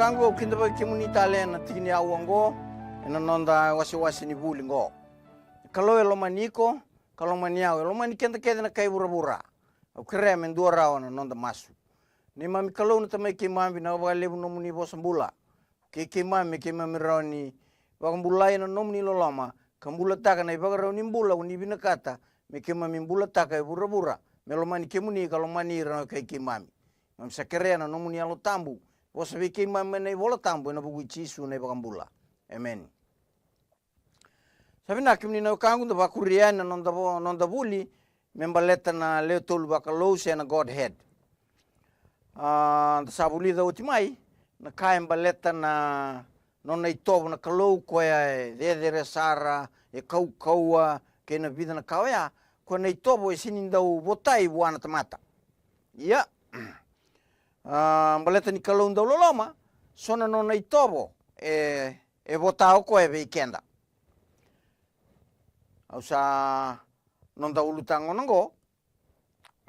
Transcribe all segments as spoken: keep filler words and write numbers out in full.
Taqu, au kidavaki kemuni tale ena tiki ni aua oqo, ena noda wasewase ni vuli oqo. Kalou e lomani iko, ka lomani au, e lomani keda kece na kai vuravura. Au kerea me dua rawa na noda masu. Neimami Kalou na Tamai keimami, vinaka vakalevu nomuni vosa bula. Kei keimami, me keimami rawa ni vakabulai na nomuni loloma, ka bulataka na ivakarau ni bula ko ni vinakata me keimami bulataka e vuravura, me lomani kemuni ka lomani ira na kai keimami. Mami sa kerea na nomuni Yalo Tabu, vosa vei keimami mai na iVola Tabu, ena vuku i Jisu na iVakabula. Emeni. Sa vinaka kemuni na wekaqu, da vakuri yani na noda vo-, noda vuli me baleta na lewe tolu vakalou se na Godhead. A, da sa vulica oti mai na ka e baleta na nona itovo na Kalou, koya e cecere sara, e kaukauwa, kei na vica na ka oya, koya na itovo e sega ni dau votai vua na tamata. Ia, a, baleta ni Kalou dau loloma, so na nona itovo e, e vota o koya vei keda. Au sa noda ulutaga gona oqo,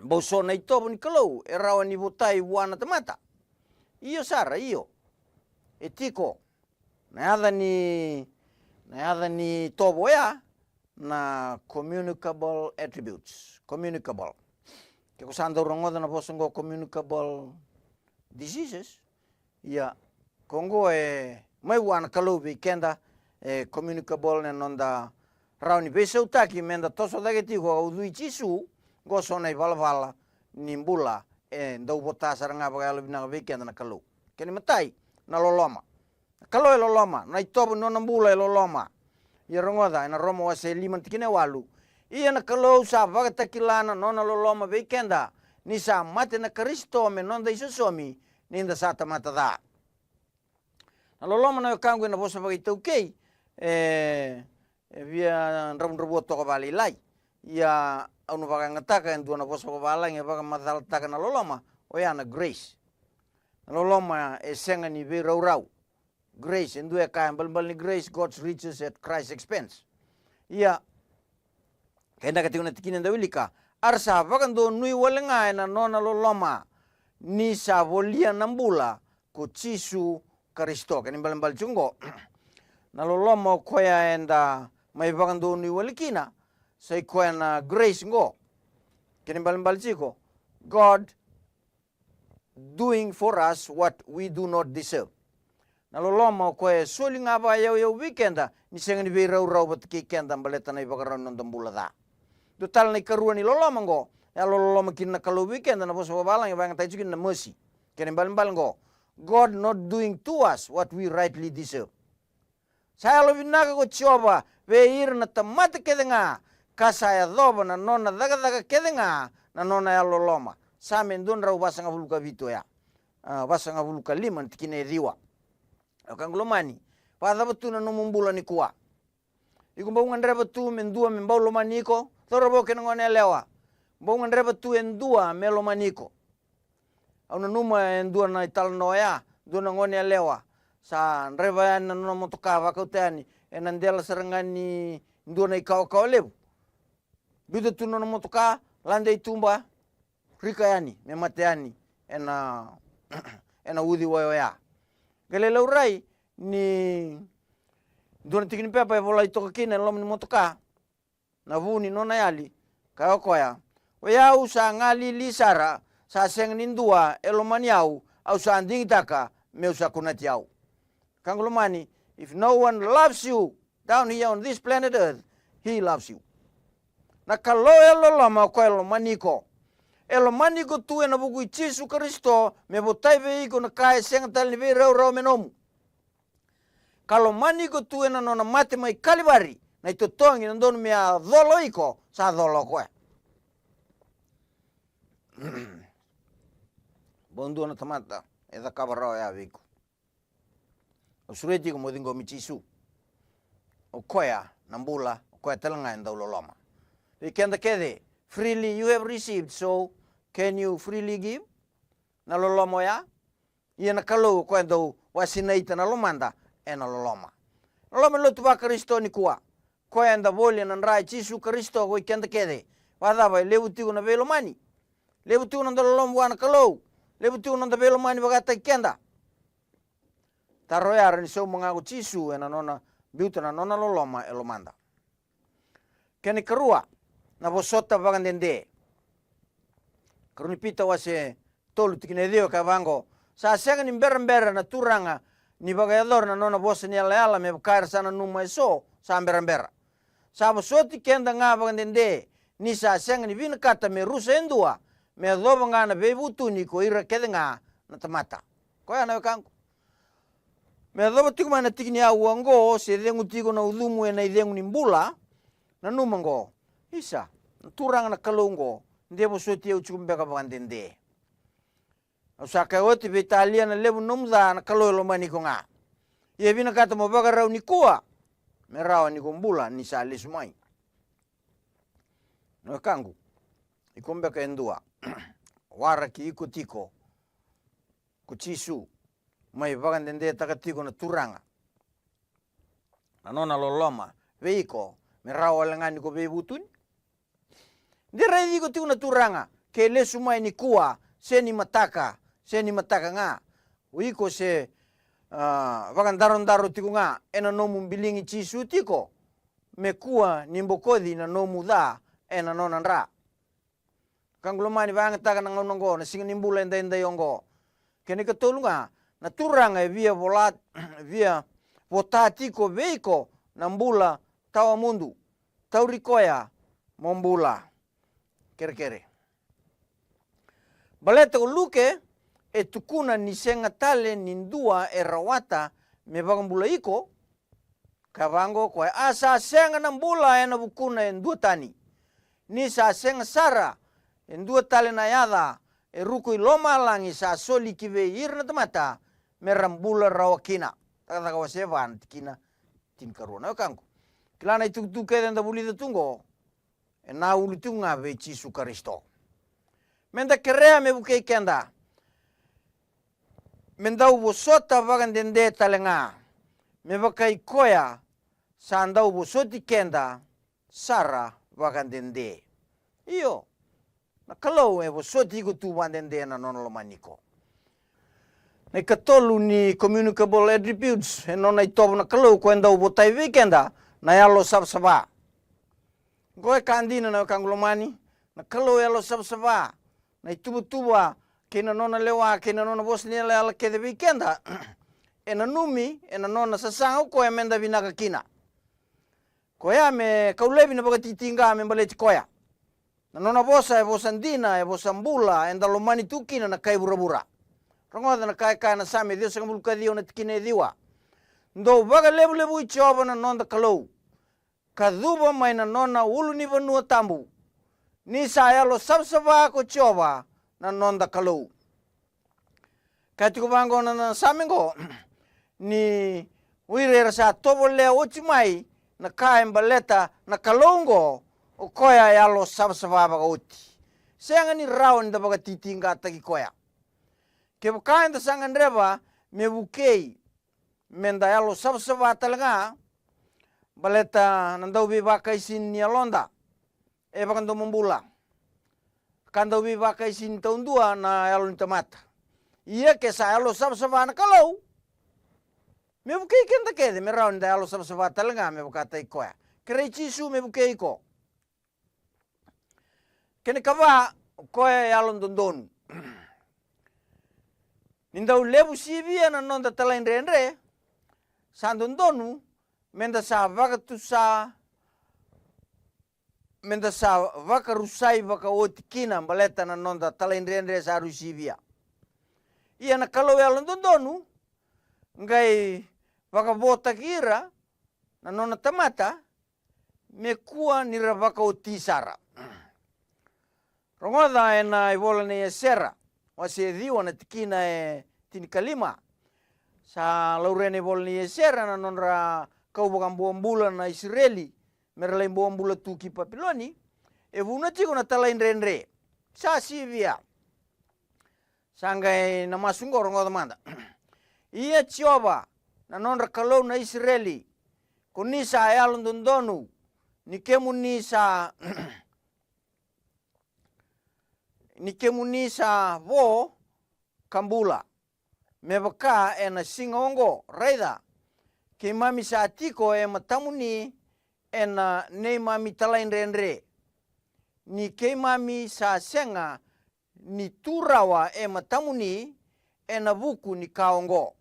bau so na itovo ni Kalou e rawa ni votai vua na tamata. Io sara, io. E tiko. Na yaca ni, na yaca ni itovo oya, na communicable attributes. Communicable. Ke ko sa dau rogoca na vosa oqo, communicable diseases, ia, ko oqo e mai vua na Kalou vei keda, e communicable, na noda rawa ni veisautaki meda toso cake tiko, a ucui Jisu, oqo so na ivalavala ni bula e dau vota sara ga vakayalovinaka vei keda na Kalou. Kena imatai, na loloma. Na Kalou e loloma, na itovo ni nona bula e loloma. Ia rogoca, ena Roma wase lima na tikina e walu. Ia na Kalou sa vakatakila na nona loloma vei keda, ni sa mate na Karisito me noda isosomi, ni da sa tamata ca. Na loloma na wekaqu ena vosa vakaitaukei, e, e via dravudravua toka vakalailai. Ia au na vakayagataka e dua na vosa vakavalagi e vakamacalataka na loloma, oya na grace. Na loloma e sega ni veiraurau. Grace, e dua e kaya, balebale ni grace, God's riches at Christ's expense. Ia, kena ka tiko na tikina eda wilika, a ra sa vakadonui wale ga ena nona loloma, ni sa volia na bula ko Jisu Karisito. Kena ibalebale tiko oqo, na loloma o koya eda mai vakadonui wale kina, sa i koya na grace oqo. Kena ibalebale tiko, God doing for us what we do not deserve. Na loloma o koya e soli ga vakayauyau vei keda, ni sega ni veiraurau vata kei keda baleta na ivakarau ni noda bula ca. Dua tale na ikarua ni loloma oqo, e yalololoma kina na Kalou vei keda, na vosa vakavalagi e vakayagataki tiko kina na mercy. Kena ibalebale oqo, God not doing to us what we rightly deserve. Sa yalovinaka ko Jiova vei ira na tamata kece ga, ka sa yacova na nona cakacaka kece ga na nona yalololoma. Same dua na drau vasagavulu ka vitu oya. A, vasagavulu ka lima na tikina e ciwa. Wekaqu lomani, vakacava tu na nomu bula nikua? Iko bau gadreva tu me dua me bau lomani iko? Cauravou kei na gone yalewa, bau gadreva tu e dua me lomani iko? Au nanuma e dua na italanoa oya, dua na gone yalewa sa draiva yani na nona motoka, vakauta yani ena dela sara ga ni dua na ikawakawa levu. Biuta tu na nona motoka, lade i tuba, rika yani me mate yani ena, ena uciwai oya. Qai lai laurai ni dua na tiki ni pepa e volai toka kina ena loma ni motoka na vu ni nona yali, kaya o koya, "Oi au sa galili sara, sa sega ni dua e lomani au, au sa digitaka meu sa kunati au." Wekaqu lomani, if no one loves you down here on this planet earth, he loves you. Na Kalou e loloma, o koya e lomani iko. E lomani iko tu ena vuku i Jisu Karisito, me votai vei iko na ka e sega tale ni veiraurau me nomu. Ka lomani iko tu ena nona mate mai Kalivari, na itotogi na dodonu me a cola o iko, sa cola o koya. Bau dua na tamata e cakava rawa ya vei iko. Au sureti iko mo ciqomi Jisu. O koya na bula, o koya tale ga e dau loloma. Vei keda kece, freely you have received, so can you freely give? Na loloma oya. Ia na Kalou o koya dau vakasinaita na lomada ena loloma. Loloma ni lotu vaKarisito nikua, koya eda voli ena dra i Jisu Karisito ko i keda kece. Vakacava? E levu tiko na veilomani. Levu tiko na noda loloma vua na Kalou. Levu tiko na noda veilomani vakataki keda. Taro ya, rawa ni sauma ga ko Jisu ena nona biuta na nona loloma e lomada. Kena ikarua, na vosota vakadede. Karua ni Pita wase tolu tikina e ciwa e kaya vaqo: Sa sega ni berabera na Turaga ni vakayacora na nona vosa ni yalayala, me vaka era sa nanuma eso sa berabera. Sa vosoti keda ga vakadede, ni sa sega ni vinakata me rusa e dua, me yacova ga na veivutuni ko ira kece ga na tamata. Koya na wekaqu. Me yacova tiko mai na tiki ni auwa oqo, se cegu tiko na ucumu ena icegu ni bula, nanuma oqo: Isa, na Turaga na Kalou oqo, de vosoti au tiko beka vakadede. Au sa kaya oti, veitalia na levu ni nomu ca, na Kalou e lomani iko ga. Ia e vinakata mo vakarau nikua, me rawa ni ko bula ni sa lesu mai. Na wekaqu, iko beka e dua waraki iko tiko ko Jisu, mai vakadedetaka tiko na Turaga na nona loloma vei iko, me rawa wale ga ni ko veivutuni? De raici iko tiko na Turaga ke lesu mai nikua, se ni mataka, se ni mataka ga? O iko se, ah, vakadarodaro tiko ga ena nomu biligi Jisu tiko, me kua ni bokoci na nomu ca ena nona dra. Wekaqu lomani, vakayagataka na gauna oqo, na siga ni bula edaidai oqo. Kena ikatolu ga, na Turaga e via vola, via vota tiko vei iko na bula tawamudu. Tauri koya mo bula. Kerekere. Baleta ko Luke e tukuna ni sega tale ni dua e rawata me vakabulai iko. Kaya vaqo o koya: A sa sega na bula ena vukuna e dua tani, ni sa sega sara e dua tale na yaca e ruku i lomalagi sa soli ki vei ira na tamata, me ra bula rawa kina. Cakacaka wase va na tikina tinikarua. Na wekaqu, kila na itukutuku kece eda vulica tu oqo, ena ulu tiko ga vei Jisu Karisito. Meda kerea me vukei keda me dau vosota vakadede tale ga, me vaka i koya sa dau vosoti keda sara vakadede. Io, na Kalou e vosoti iko tu vakadede ena nona lomani iko. Na ikatolu ni communicable attributes e nona itovo na Kalou, ko e dau votai vei keda, na yalo savasava. Oqo e ka dina, na wekaqu lomani, na Kalou e yalo savasava. Na ituvatuva kei na nona lewa kei na nona vosa ni yalayala kece vei keda e nanumi ena nona sasaga o koya meda vinaka kina. Koya me kau laivi na vakatitiqa me baleti koya. Na nona vosa e vosa dina, e vosa bula, eda lomani tu kina na kai vuravura. Rogoca na ka e kaya na Same ciwasagavulu ka ciwa na tikina e ciwa: Dou vakalevulevui Jiova na noda Kalou, ka cuva mai na nona ulunivanua tabu, ni sa yalo savasava ko Jiova na noda Kalou. Kaya tiko vaqo na, na Same oqo, ni o ira era sa tovolea oti mai na ka e baleta na Kalou oqo, o koya e yalo savasava vakaoti. Sega ni rawa ni da vakatitiqataki koya. Kevaka eda sa gadreva me vukei meda yalo savasava tale ga, baleta na dauveivakaisini ni yaloda e vakadomobula. Ka dauveivakaisini taudua na yalo ni tamata. Ia ke sa yalo savasava na Kalou, me vukei keda kece me rawa ni da yalo savasava tale ga me vakataki koya. Kerei Jisu me vukei iko. Kena ikava, o koya e yalododonu. Ni dau levu sivia na noda talaidredre, sa dodonu meda sa vakatusa, meda sa vakarusai vakaoti kina baleta na noda talaidredre sa rui sivia. Ia na Kalou yalododonu qai vakavotaki ira na nona tamata me kua ni ra vakaoti sara. Rogoca ena ivola nei Esera, wase ciwa na tikina e tinikalima. Sa laurai ena ivola nei Esera na nodra kau vakabobula na Isireli me ra lai bobula tu ki Papiloni. E vuna tiko na talaidredre sa sivia. Sa qai na masu oqo, rogoca mada. Ia Jiova, na nodra Kalou na Isireli, ko ni sa yalododonu, ni kemuni sa ni kemuni sa vo ka bula. me vaka ena siga oqo. Raica, keimami sa tiko e matamuni ena neimami talaidredre, ni keimami sa sega ni tu rawa e matamuni ena vuku ni ka oqo.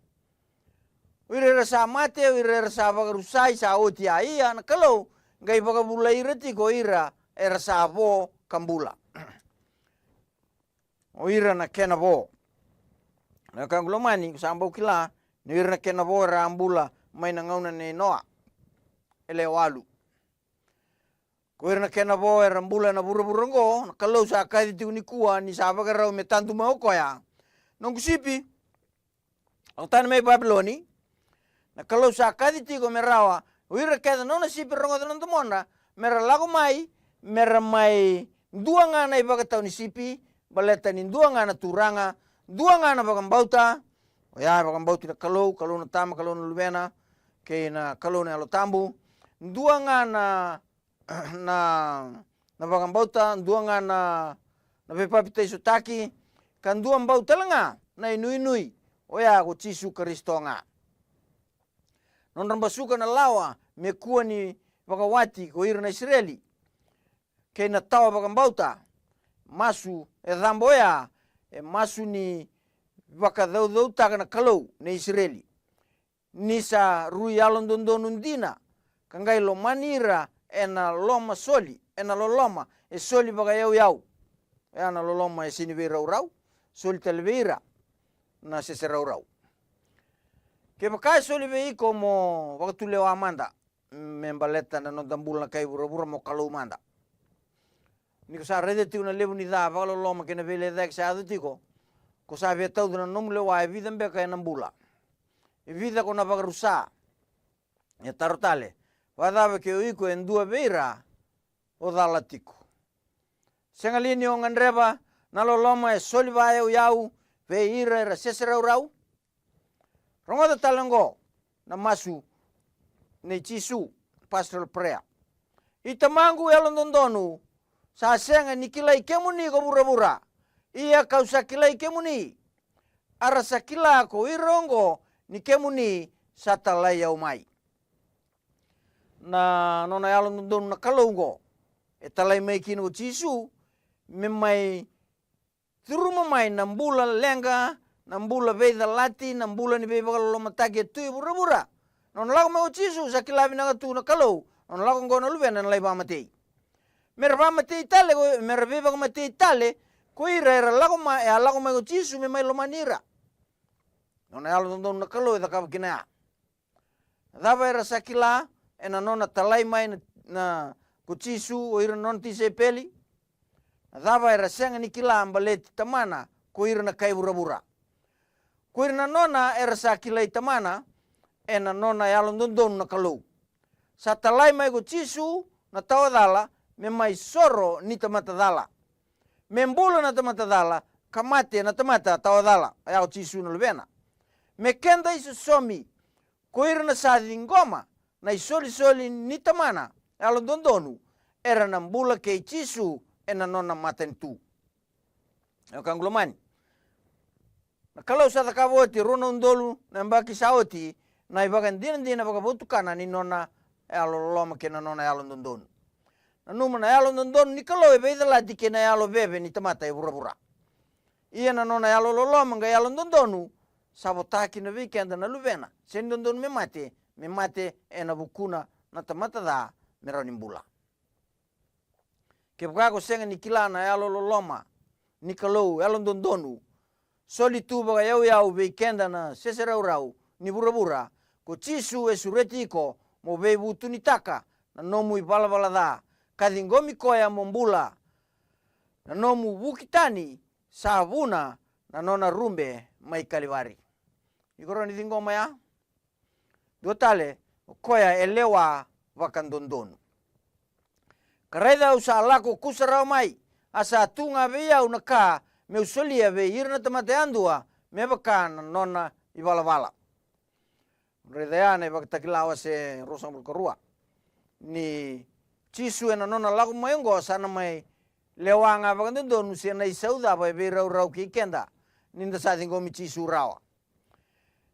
O ira era sa mate, o ira era sa vakarusai, sa oti a ia, na Kalou qai vakavulai ira tiko o ira era sa vo ka bula. O ira na kena vo. Na wekaqu lomani, ko sa bau kila ni o ira na kena vo era a bula mai na gauna nei Noa e lewe walu. Ko ira na kena vo era bula ena vuravura oqo, na Kalou sa kaci tiko nikua ni sa vakarau me tadu mai o koya. Noqu sipi, lako tani mai Papiloni. Na Kalou sa kaci tiko me rawa o ira kece na nona sipi rogoca na domona, me ra lako mai, me ra mai dua ga na ivakatau ni sipi, baleta ni dua ga na Turaga, dua ga na vakabauta. Oya e vakabauti na Kalou, Kalou na Tama, Kalou na Luvena, kei na Kalou na Yalo Tabu. Dua ga na na, na vakabauta, dua ga na, na veipapitaisotaki, ka dua bau tale ga na inuinui, oya ko Jisu Karisito ga. Nodra basuka na lawa me kua ni vakawati ko ira na Isireli, kei na tawa vakabauta. Masu e caba oya, e masu ni vakacaucautaka na Kalou nei Isireli, ni sa rui yalododonu dina, ka qai lomani ira ena loma soli, ena loloma e soli vakayauyau. Oya na loloma e sega ni veiraurau, soli tale vei ira na sese raurau. Kevaka e soli vei iko mo vakatulewa mada me baleta na noda bula na kai vuravura, mo Kalou mada. Ni ko sa raica tiko na levu ni ca, vakaloloma kei na veilecayaki sa yaco tiko, ko sa via tauca na nomu lewa e vica beka ena bula. E vica ko na vakarusa. E taro tale, vakacava ke o iko e dua vei ira o cala tiko? Sega li ni o gadreva na loloma e soli vakayauyau vei ira era sese raurau? Rogoca tale oqo na masu nei Jisu, pastoral prayer. I Tamaqu yalododonu, sa sega ni kilai kemuni ko vuravura, ia kau sa kilai kemuni. A ra sa kila ko ira oqo ni kemuni sa talai au mai. Na nona yalododonu na Kalou oqo e talai mai kina ko Jisu me mai curuma mai na bula leqa, na bula veicalati, na bula ni veivakalolomataki e tu e vuravura. Na nona lako mai ko Jisu, sa kila vinaka tu na Kalou, na nona lako oqo na Luvena ena lai vakamatei. Me ra vakamatei tale, ko, me ra veivakamatei tale ko ira era lako mai, e a lako mai ko Jisu me mai lomani ira. Na nona yalododonu na Kalou e cakava kina ya. Na cava era sa kila ena nona talai mai na, na, ko Jisu o ira na nona tisaipeli? Na cava era sega ni kila baleti Tamana ko ira na kai vuravura? Ko ira na nona era sa kilai Tamana ena nona yalododonu na Kalou. Sa talai mai ko Jisu na tawa cala me mai soro ni tamata cala, me bula na tamata cala ka mate na tamata tawa cala, oya ko Jisu na Luvena. Me keda isosomi, ko ira na sa ciqoma na isolisoli ni Tamana yalododonu, era na bula kei Jisu ena nona matanitu. E wekaqu lomani, na Kalou sa cakava oti e rua na udolu na yabaki sa oti na ivakadinadina vakavotukana ni nona yalololoma kei na nona yalododonu. Nanuma na yalododonu ni Kalou e veicalati kei na yaloveve ni tamata e vuravura. Ia na nona yalololoma qai yalododonu sa vota kina vei keda na Luvena, sega ni dodonu me mate, me mate ena vukuna na tamata ca me rawa ni bula. Kevaka ko sega ni kila na yalololoma ni Kalou yalododonu, soli tu vakayauyau vei keda na sese raurau ni vuravura, ko Jisu e sureti iko mo veivutunitaka na nomu ivalavala ca, ka ciqomi koya mo bula. Na nomu vuki tani sa vuna na nona rube mai Kalivari. Iko rawa ni ciqoma ya? Dua tale, o koya e lewa vakadodonu. Ka raica, au sa lako kusarawa mai, a sa tu ga vei au na ka meu solia vei ira na tamata yadua me vaka na nona ivalavala. Raica ya na iVakatakila wase ruasagavulu ka rua. Ni Jisu ena nona lako mai oqo sa na mai lewa ga vakadodonu se na isau cava e veiraurau kei keda ni da sa ciqomi Jisu rawa.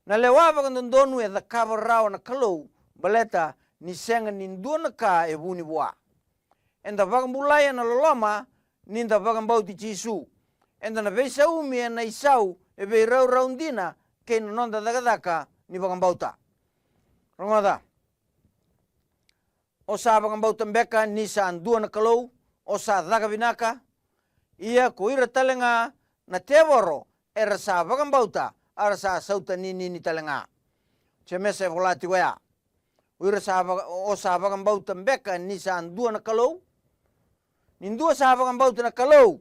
Na lewa vakadodonu e cakava rawa na Kalou, baleta ni sega ni dua na ka e vuni vua. Eda vakabulai ena loloma ni da vakabauti Jisu. Eda na veisaumi ena isau e veiraurau dina kei na noda cakacaka ni vakabauta. Rogoca. O sa vakabauta beka ni sa dua na Kalou, o sa caka vinaka? Ia ko ira tale ga na tevoro era sa vakabauta, a ra sa sauta ninini tale ga. Jemesa e vola tiko oya. O ira sa vaka-, o sa vakabauta beka ni sa dua na Kalou? Ni dua sa vakabauta na Kalou,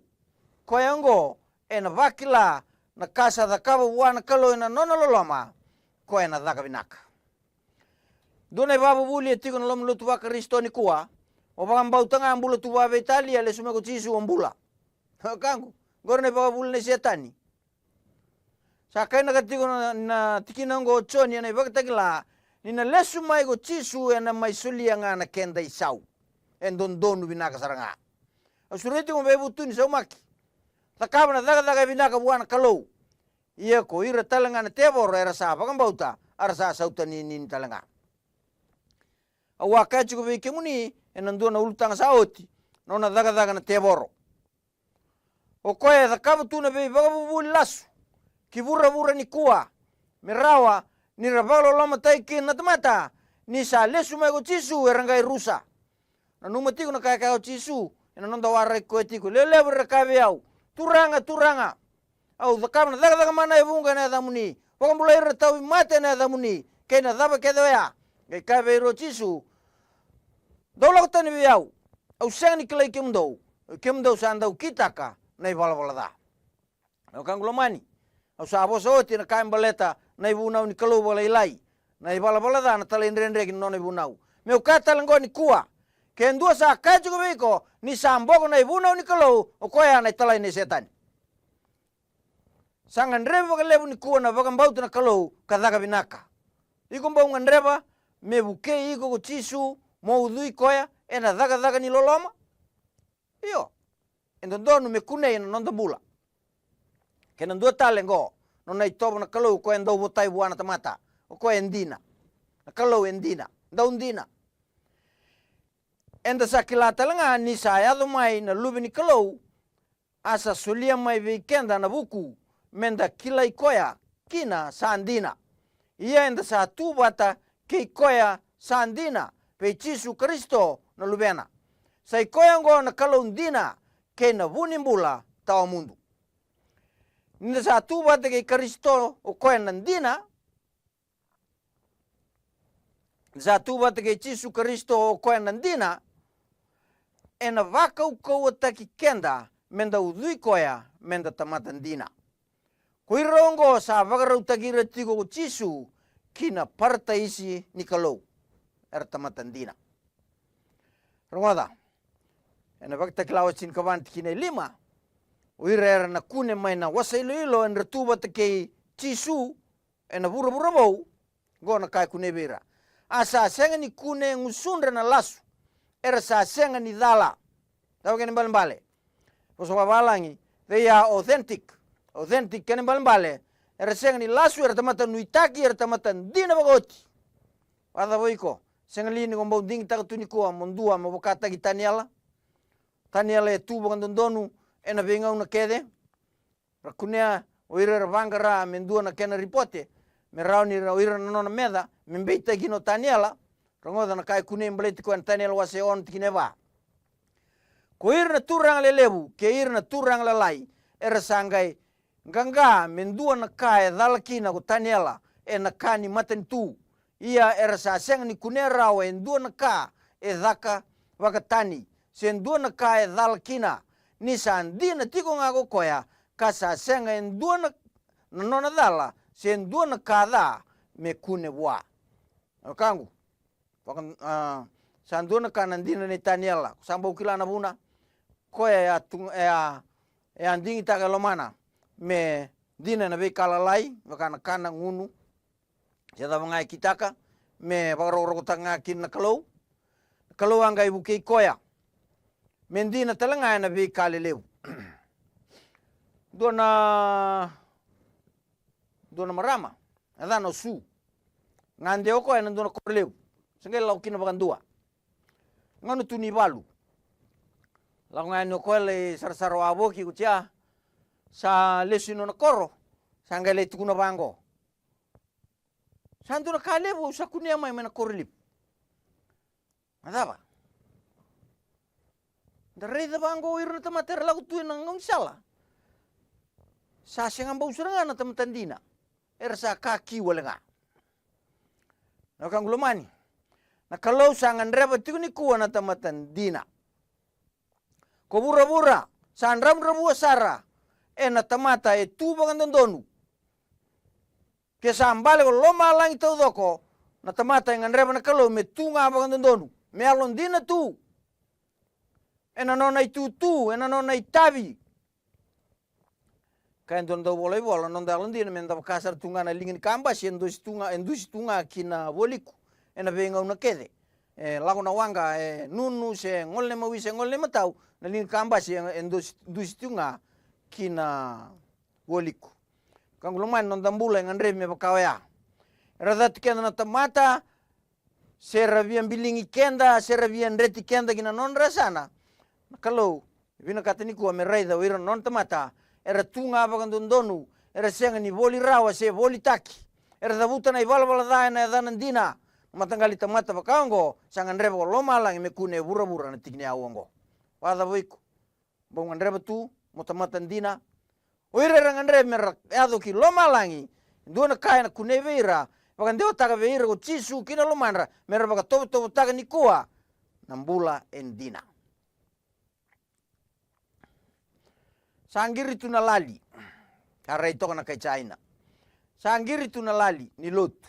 koya oqo ena vakila na ka sa cakava vua na Kalou ena nona loloma, koya ena caka vinaka. Dua na ivakavuvuli e tiko na loma ni lotu vaKarisito nikua, o vakabauta ga bula tu vakaveitalia, lesu mai ko Jisu o bula. Wekaqu, oqori na ivakavuvuli nei Setani. Sa kainaka tiko na, na tikina oqo o Joni ena iVakatakila, ni na lesu mai ko Jisu ena mai solia ga na keda isau. E dodonu vinaka sara ga. Au sureti iko mo veivutuni, saumaki. Cakava na cakacaka e vinaka vua na Kalou. Ia ko ira tale ga na tevoro era sa vakabauta, a ra sa sauta ninini tale ga. Au a kaya tiko vei kemuni ena dua na ulutaga sa oti, na nona cakacaka na tevoro. O koya e cakava tu na veivakavuvuli lasu ki vuravura nikua, me rawa ni ra vakalolomataki kina na tamata, ni sa lesu mai ko Jisu era qai rusa. Nanuma tiko na ka e kaya o Jisu ena noda waraki koya tiko: Lewe levu era kaya vei au, Turaga, Turaga, au cakava na cakacaka mana e vuqa ena yacamuni, vakabulai ira na tauvimate ena yacamuni, kei na cava kece oya? Qai kaya vei ira o Jisu: Dou lako tani vei au, au sega ni kilai kemudou, o kemudou sa dau kitaka na ivalavala ca. Na wekaqu lomani, au sa vosa oti ena ka e baleta na ivunau ni Kalou vakalailai, na ivalavala ca na talaidredre ki na nona ivunau. Meu kaya tale oqo nikua, ke dua sa kaya tiko vei iko ni sa boko na ivunau ni Kalou, o koya na italai nei Setani. Sa gadrevi vakalevu nikua na vakabauta na Kalou ka caka vinaka. Iko bau gadreva me vukei iko ko Jisu mo ucui koya ena cakacaka ni loloma? Io, e dodonu me kunei ena noda bula. Kei na dua tale oqo, nona itovo na Kalou, o koya e dau votai vua na tamata, o koya e dina. Na Kalou e dina, dau dina. Eda sa kila tale ga ni sa yaco mai na Luve ni Kalou, a sa solia mai vei keda na vuku meda kilai koya kina sa dina. Ia eda sa tu vata kei koya sa dina, vei Jisu Karisito na Luvena. Sa i koya oqo na Kalou dina kei na vu ni bula tawamudu. Ni da sa tu vata kei Karisito, o koya na dina, sa tu vata kei Jisu Karisito, o koya na dina, ena vakaukauwataki keda meda ucui koya meda tamata dina. Ko ira oqo sa vakarautaki ira tiko ko Jisu ki na parataisi ni Kalou, era tamata dina. Rogoca, ena Vakatakila wase tinikava na tikina e lima, o ira era na kune mai na wasa iloilo, era tu vata kei Jisu ena vuravura vou. Oqo na ka e kunei vei ira: A sa sega ni kune gusudra na lasu, era sa sega ni cala. Cava kena ibalebale? Vosa vavalagi, they are authentic. Authentic kena ibalebale, era sega ni lasu, era tamata nuitaki, era tamata dina vakaoti. Vakacava o iko? Sega li ni ko bau digitaka tu nikua mo dua, mo vakataki Taniela? Taniela e tu vakadodonu ena veigauna kece. Ra kunea o ira era vaqara me dua na kena ripote, me rawa ni ra, o ira na nona meca me beitaki kina o Taniela. Rogoca na ka e kunei baleti koya na Taniela wase ono tikina e va: Ko ira na turaga lelevu kei ira na turaga lalai era sa qai qaqa me dua na ka e cala kina ko Taniela ena ka ni matanitu. Ia era sa sega ni kunea rawa e dua na ka e caka vakatani, se dua na ka e cala kina, ni sa dina tiko ga ko koya, ka sa sega e dua na, na nona cala, se dua na ka ca me kune vua. Wekaqu, vaka, a, sa dua na ka na dina nei Taniela. Ko sa bau kila na vuna? Koya e a tu, e a, e a digitaka e lomana me dina ena veika lalai, vaka na kana, gunu, se cava ga e kitaka, me vakarokorokotaka ga kina na Kalou. Na Kalou a qai vukei koya me dina tale ga ena veika lelevu. Dua na, dua na marama Na yacana o Su. Gade o koya ena dua na koro levu. Sa qai lako kina vakadua. Gauna tu ni valu. Lako ga yani o koya lai sarasara wavoki ko tia. Sa lesu i nona koro. Sa qai lai tukuna vaqo. Sa dua na ka levu au sa kunea mai mai na koro levu. Na cava? Da raica vaqo o ira na tamata era lako tu ena gaunisala. Sa sega bau sara ga na tamata dina. Era sa ka ki wale ga. Na wekaqu lomani. Na Kalou sa gadreva tiko nikua na tamata dina. Ko vuravura sa dravudravua sara ena tamata e tu vakadodonu. Ke sa bale ko lomalagi taucoko na tamata e gadreva na Kalou me tu ga vakadodonu, me yalodina tu ena nona itutu, ena nona itavi. Ka e dua na dauvolaivola, na noda yalodina me da vaka sara tu ga na liga ni kabasi e dusi tu ga, e dusi tu ga ki na vualiku ena veigauna kece. E lako na waqa, e nunu se gole na mawi se gole na matau, na liga ni kabasi e, e dusi, dusi tu ga ki na vualiku. Wekaqu lomani, na noda bula e gadrevi me vaka oya. Era cati keda na tamata, se ra via biligi keda, se ra via dreti keda ki na nodra yasana. Na Kalou e vinakata nikua me raica o ira na nona tamata era tu ga vakadodonu, era sega ni voli rawa se volitaki. Era cavuta na ivalavala ca ena yacana dina. Na mataqali tamata vaka oqo sa gadreva ko lomalagi me kune e vuravura na tiki ni yau oqo. Vakacava o iko? Bau gadreva tu mo tamata dina? O ira era gadreva me ra yaco ki lomalagi, e dua na ka ena kunei vei ira, vakadewataka vei ira ko Jisu ki na lomadra, me ra vakatovotovotaka nikua na bula e dina. Sa qiri tu na lali. Ka rai toka na kai Jaina. Sa qiri tu na lali ni lotu.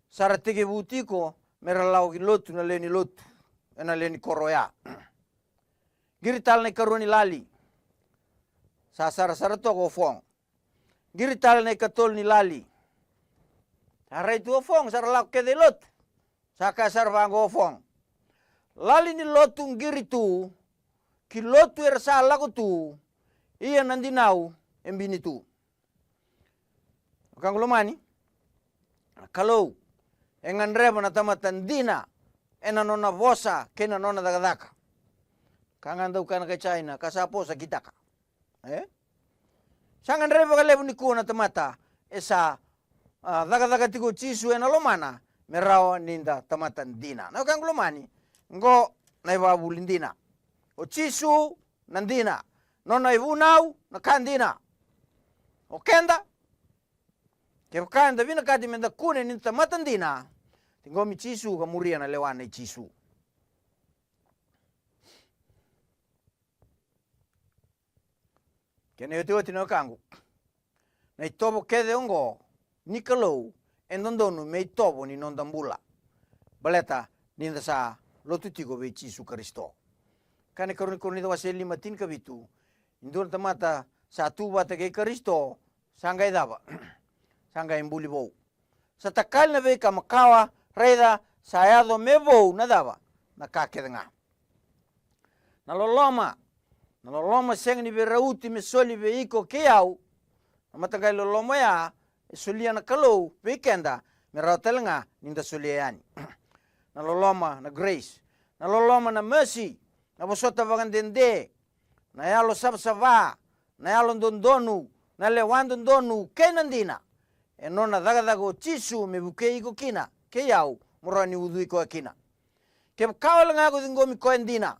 Sa ra tekivu tiko me ra lako ki lotu na lewe ni lotu ena lewe ni koro oya. Qiri tale na ikarua ni lali. Sa sarasara toka o Fong. Qiri tale na ikatolu ni lali. Sa rai tu o Fong, sa ra lako kece i lotu. Sa kaya sara vaqo o Fong. Lali ni lotu qiri tu, ki lotu era sa lako tu, ia na dinau e bini tu. Wekaqu lomani, na Kalou e gadreva na tamata dina ena nona vosa kei na nona cakacaka. Ka ga dau kaya na kai Jaina, ka sa vosa kitaka. E? Sa gadrevi vakalevu nikua na tamata e sa, a, cakacaka tiko o Jisu ena lomana me rawa ni da tamata dina. Na wekaqu lomani, qo na ivakavuvuli dina. O Jisu na dina. Nona ivunau na ka dina. O keda, kevaka eda vinakati me da kune ni tamata dina, ciqomi Jisu ka muria na lewa nei Jisu. Kena iotioti na wekaqu, na itovo kece oqo ni Kalou e dodonu me itovo ni noda bula. Baleta ni da sa lotu tiko vei Jisu Karisito. Ka na ikarua ni Korinica wase lima tinikavitu, e dua na tamata sa tu vata kei Karisito, sa qai cava? Sa qai buli vou. Sa takali na veika makawa, raica, sa yaco me vou na cava? Na ka kece ga. Na loloma, na loloma sega ni veirauti me soli vei iko kei au. Na mataqali loloma oya e solia na Kalou vei keda me rawa tale ga ni da solia yani. Na loloma na grace, na loloma na mercy, na vosota vakadede, na yalo savasava, na yalo dodonu, na lewa dodonu kei na dina. E nona cakacaka o Jisu me vukei iko kina kei au mo rawa ni ucui koya kina. Kevaka wale ga ko ciqomi koya dina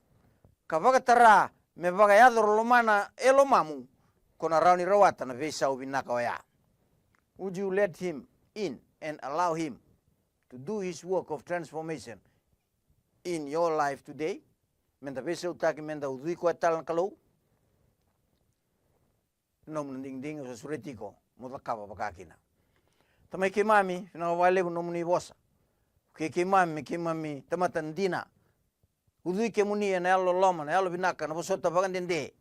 ka vakatara me vakayaco lomana e lomamu, ko na rawa ni rawata na veisau vinaka oya. Would you let him in and allow him to do his work of transformation in your life today? Me da veisautaki, me da ucui koya tale na Kalou. Nomu na digidigi, au sa sureti iko mo cakava vaka kina. Tamai keimami, vinaka vakalevu nomuni vosa. Kei keimami, keimami tamata dina. Ucui kemuni ena yalo loloma, na yalo vinaka, na vosota vakadede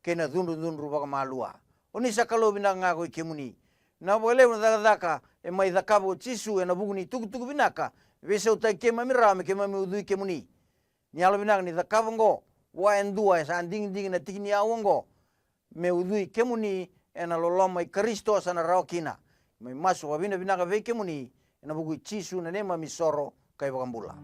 kei na cudrucudru vakamalua. O ni sa Kalou vinaka ga ko i kemuni. Vinaka vakalevu na cakacaka e mai cakava o Jisu ena vuku ni tukutuku vinaka. Veisautaki keimami rawa me keimami ucui kemuni. Ni yalo vinaka ni cakava oqo vua e dua e sa digidigi na tiki ni yau oqo, me ucui kemuni ena loloma i Karisito sa na rawa kina. Mai masu vakavinavinaka vei kemuni, ena vuku i Jisu na neimami soro ka i vakabula.